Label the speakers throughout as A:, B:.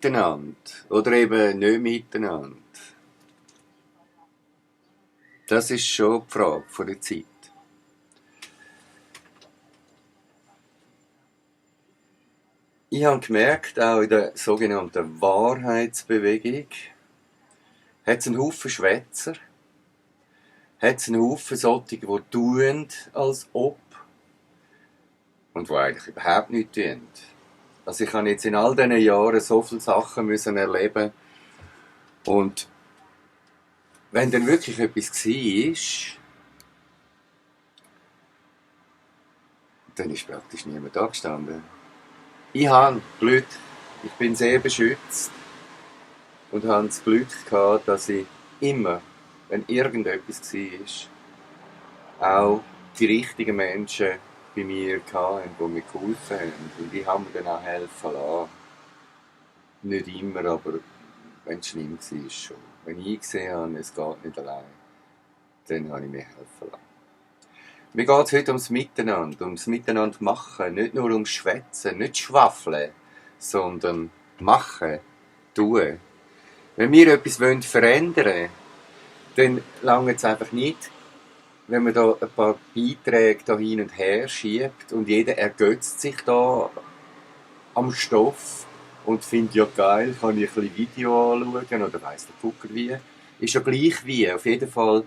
A: miteinander oder eben nicht miteinander. Das ist schon die Frage der Zeit. Ich habe gemerkt, auch in der sogenannten Wahrheitsbewegung, hat es einen Haufen Schwätzer, hat es einen Haufen solche, die tun, als ob, und die eigentlich überhaupt nichts tun. Also ich habe jetzt in all diesen Jahren so viele Sachen müssen erleben und wenn dann wirklich etwas war, dann ist praktisch niemand da gestanden. Ich habe Glück, ich bin sehr beschützt und habe das Glück gehabt, dass ich immer, wenn irgendetwas war, auch die richtigen Menschen bei mir hatten, die mir geholfen haben. Und die haben mir dann auch helfen lassen. Nicht immer, aber wenn es schlimm war, schon. Wenn ich gesehen habe, es geht nicht allein, dann habe ich mir helfen lassen. Mir geht es heute ums Miteinander machen, nicht nur ums Schwätzen, nicht schwafeln, sondern machen, tun. Wenn wir etwas verändern wollen, dann lange es einfach nicht, wenn man da ein paar Beiträge da hin und her schiebt und jeder ergötzt sich da am Stoff und findet, ja geil, kann ich ein bisschen Video anschauen oder weiss der Fucker wie. Ist ja gleich wie, auf jeden Fall,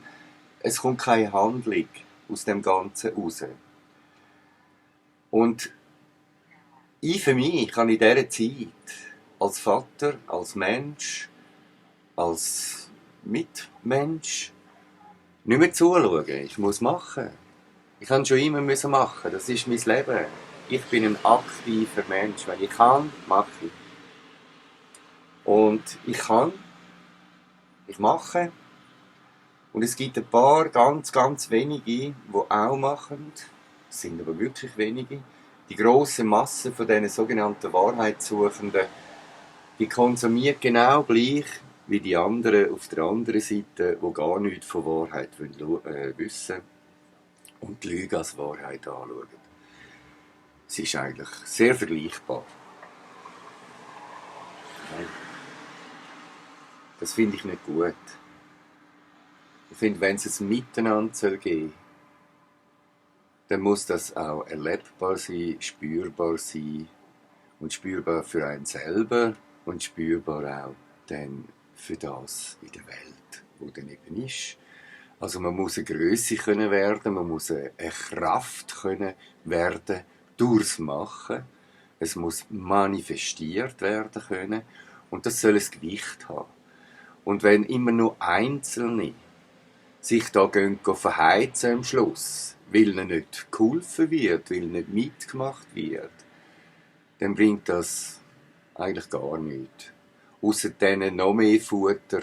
A: es kommt keine Handlung aus dem Ganzen raus. Und ich für mich kann in dieser Zeit als Vater, als Mensch, als Mitmensch nicht mehr zuschauen. Ich muss machen. Ich kann schon immer machen. Das ist mein Leben. Ich bin ein aktiver Mensch. Wenn ich kann, mache ich. Und ich kann, ich mache. Und es gibt ein paar ganz, ganz wenige, die auch machen. Es sind aber wirklich wenige. Die grosse Masse von diesen sogenannten Wahrheitssuchenden, die konsumiert genau gleich wie die anderen auf der anderen Seite, die gar nichts von Wahrheit wissen und die Lüge als Wahrheit anschauen. Es ist eigentlich sehr vergleichbar. Das finde ich nicht gut. Ich finde, wenn es ein Miteinander geben soll, dann muss das auch erlebbar sein, spürbar sein und spürbar für einen selber und spürbar auch dann für das in der Welt, wo dann eben ist. Also man muss eine Grösse können werden, man muss eine Kraft können werden durchs Machen. Es muss manifestiert werden können und das soll ein Gewicht haben. Und wenn immer nur Einzelne sich da verheizen am Schluss, weil ihnen nicht geholfen wird, weil nicht mitgemacht wird, dann bringt das eigentlich gar nichts. Ausser denen noch mehr Futter,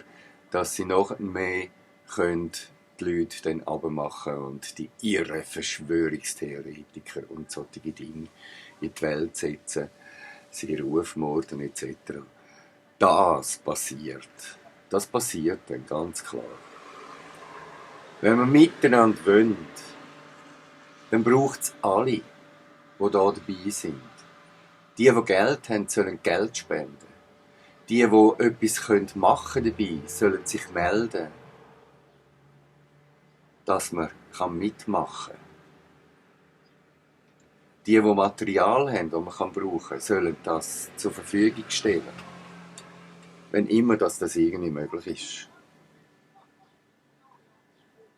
A: dass sie noch mehr können die Leute dann abmachen und die irren Verschwörungstheoretiker und solche Dinge in die Welt setzen, sie Rufmorden etc. Das passiert. Das passiert dann ganz klar. Wenn wir miteinander wollen, dann braucht es alle, die hier dabei sind. Die Geld haben, sollen Geld spenden. Die etwas machen dabei, sollen sich melden, dass man mitmachen kann. Die Material haben, das man brauchen kann, sollen das zur Verfügung stellen. Wenn immer das irgendwie möglich ist.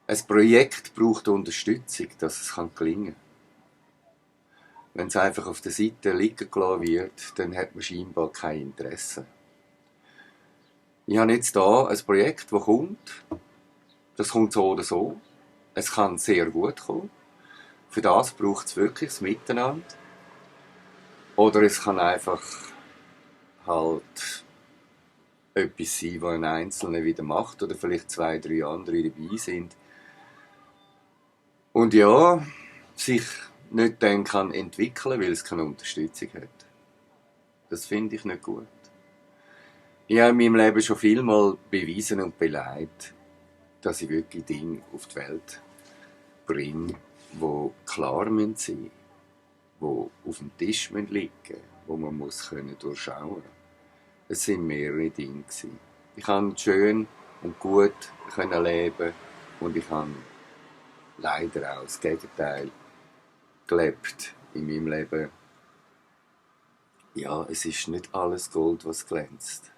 A: Ein Projekt braucht Unterstützung, dass es gelingen kann. Wenn es einfach auf der Seite liegen gelassen wird, dann hat man scheinbar kein Interesse. Ich habe jetzt hier ein Projekt, das kommt. Das kommt so oder so. Es kann sehr gut kommen. Für das braucht es wirklich das Miteinander. Oder es kann einfach halt etwas sein, was ein Einzelner wieder macht oder vielleicht 2, 3 andere dabei sind. Und ja, sich nicht dann kann entwickeln, weil es keine Unterstützung hat. Das finde ich nicht gut. Ich habe in meinem Leben schon vielmal bewiesen und beleidigt, dass ich wirklich Dinge auf die Welt bringe, die klar sein müssen, die auf dem Tisch liegen müssen, die man durchschauen kann. Es sind mehrere Dinge gewesen. Ich konnte schön und gut können leben und ich habe leider auch das Gegenteil gelebt in meinem Leben. Ja, es ist nicht alles Gold, was glänzt.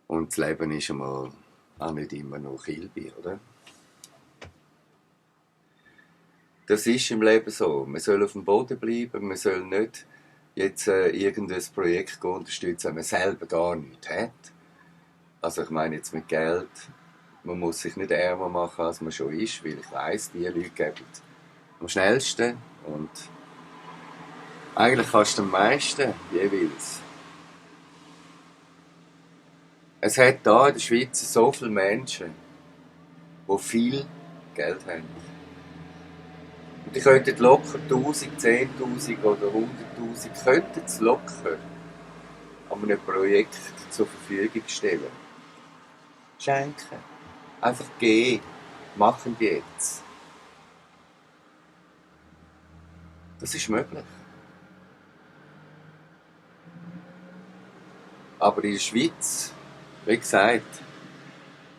A: Und das Leben ist einmal auch nicht immer noch Kilby, oder? Das ist im Leben so. Man soll auf dem Boden bleiben, man soll nicht jetzt irgendein Projekt unterstützen, wenn man selber gar nichts hat. Also ich meine jetzt mit Geld, man muss sich nicht ärmer machen, als man schon ist, weil ich weiss, die Leute geben am schnellsten und eigentlich fast am meisten jeweils. Es hat hier in der Schweiz so viele Menschen, die viel Geld haben. Und die könnten locker 1000, 10.000 oder 100.000 könnten es locker an einem Projekt zur Verfügung stellen. Schenken. Einfach gehen. Machen die jetzt. Das ist möglich. Aber in der Schweiz, wie gesagt,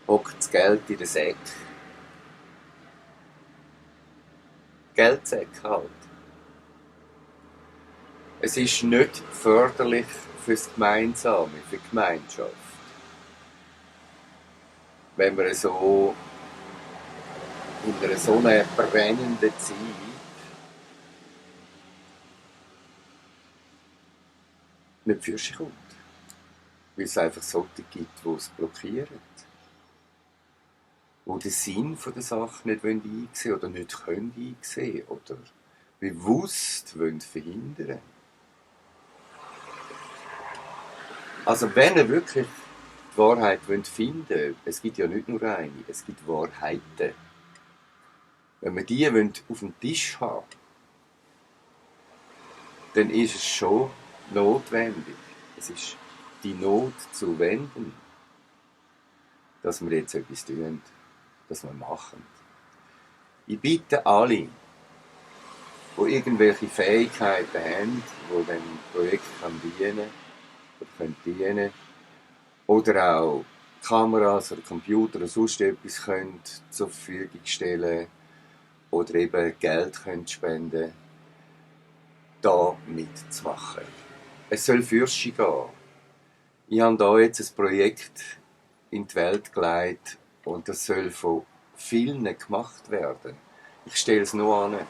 A: hockt das Geld in den Säcken. Geldsäcke halt. Es ist nicht förderlich fürs Gemeinsame, für die Gemeinschaft. Wenn wir so in so einer brennenden Zeit nicht für sich kommt. Weil es einfach solche gibt, die es blockieren. Die den Sinn der Sache nicht einsehen wollen oder nicht können einsehen oder bewusst verhindern wollen. Also wenn ihr wirklich die Wahrheit finden wollt, es gibt ja nicht nur eine, es gibt Wahrheiten. Wenn wir die auf dem Tisch haben, dann ist es schon notwendig. Es ist die Not zu wenden, dass wir jetzt etwas tun, dass wir machen. Ich bitte alle, die irgendwelche Fähigkeiten haben, die dem Projekt dienen können, oder auch Kameras oder Computer oder sonst etwas können zur Verfügung stellen oder eben Geld können spenden, da mitzumachen. Es soll Fürsche gehen. Ich habe hier jetzt ein Projekt in die Welt geleitet und das soll von vielen gemacht werden. Ich stelle es nur an.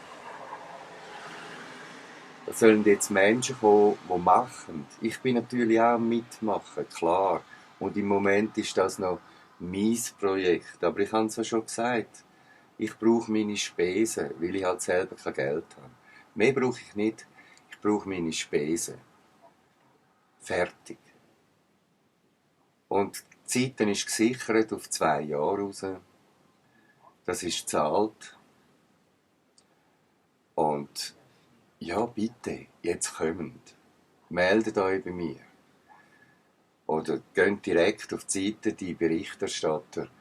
A: Da sollen jetzt Menschen kommen, die machen. Ich bin natürlich auch mitmachen, klar. Und im Moment ist das noch mein Projekt. Aber ich habe es ja schon gesagt, ich brauche meine Spesen, weil ich halt selber kein Geld habe. Mehr brauche ich nicht. Ich brauche meine Spesen. Fertig. Und die Zeit ist gesichert auf 2 Jahre raus. Das ist gezahlt. Und ja, bitte, jetzt kommt. Meldet euch bei mir. Oder geht direkt auf die Seite dieberichterstatter.ch.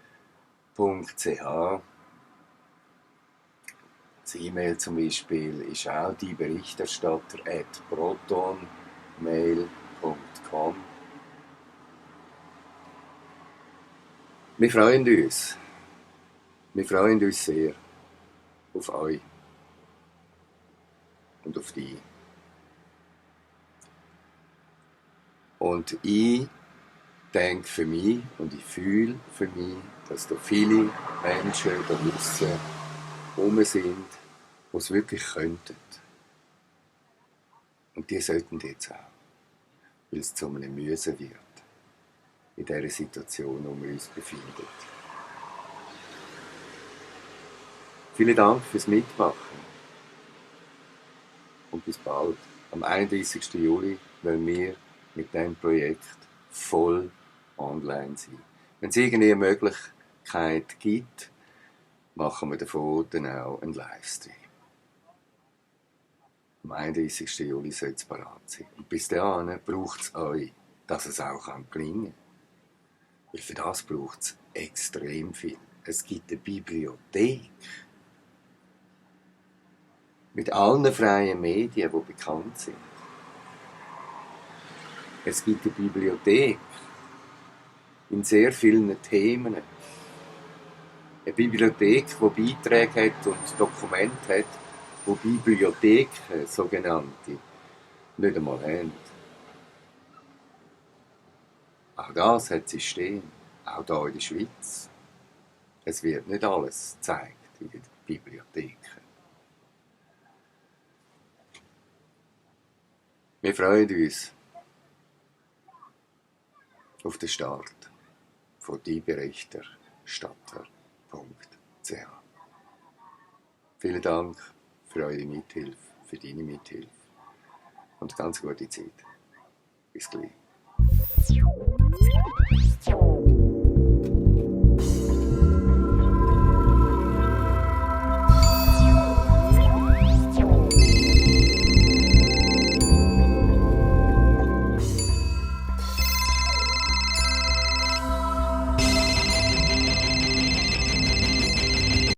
A: Das E-Mail zum Beispiel ist auch dieberichterstatter@protonmail.com. Wir freuen uns. Wir freuen uns sehr auf euch und auf dich. Und ich denke für mich und ich fühle für mich, dass da viele Menschen da draussen rum sind, die es wirklich könnten. Und die sollten jetzt auch, weil es zu einem Müssen wird, in dieser Situation, in der wir uns befinden. Vielen Dank fürs Mitmachen und bis bald. Am 31. Juli wollen wir mit diesem Projekt voll online sein. Wenn es irgendeine Möglichkeit gibt, machen wir davon dann auch einen Livestream. Am 31. Juli soll es parat sein. Und bis dahin braucht es euch, dass es auch gelingen kann. Weil für das braucht es extrem viel. Es gibt eine Bibliothek mit allen freien Medien, die bekannt sind. Es gibt eine Bibliothek in sehr vielen Themen. Eine Bibliothek, die Beiträge hat und Dokumente hat, die Bibliotheken, sogenannte, nicht einmal haben. Auch das hat System, auch hier in der Schweiz. Es wird nicht alles gezeigt in den Bibliotheken. Wir freuen uns auf den Start von dieberichterstatter.ch. Vielen Dank für eure Mithilfe, für deine Mithilfe und ganz gute Zeit. Bis gleich.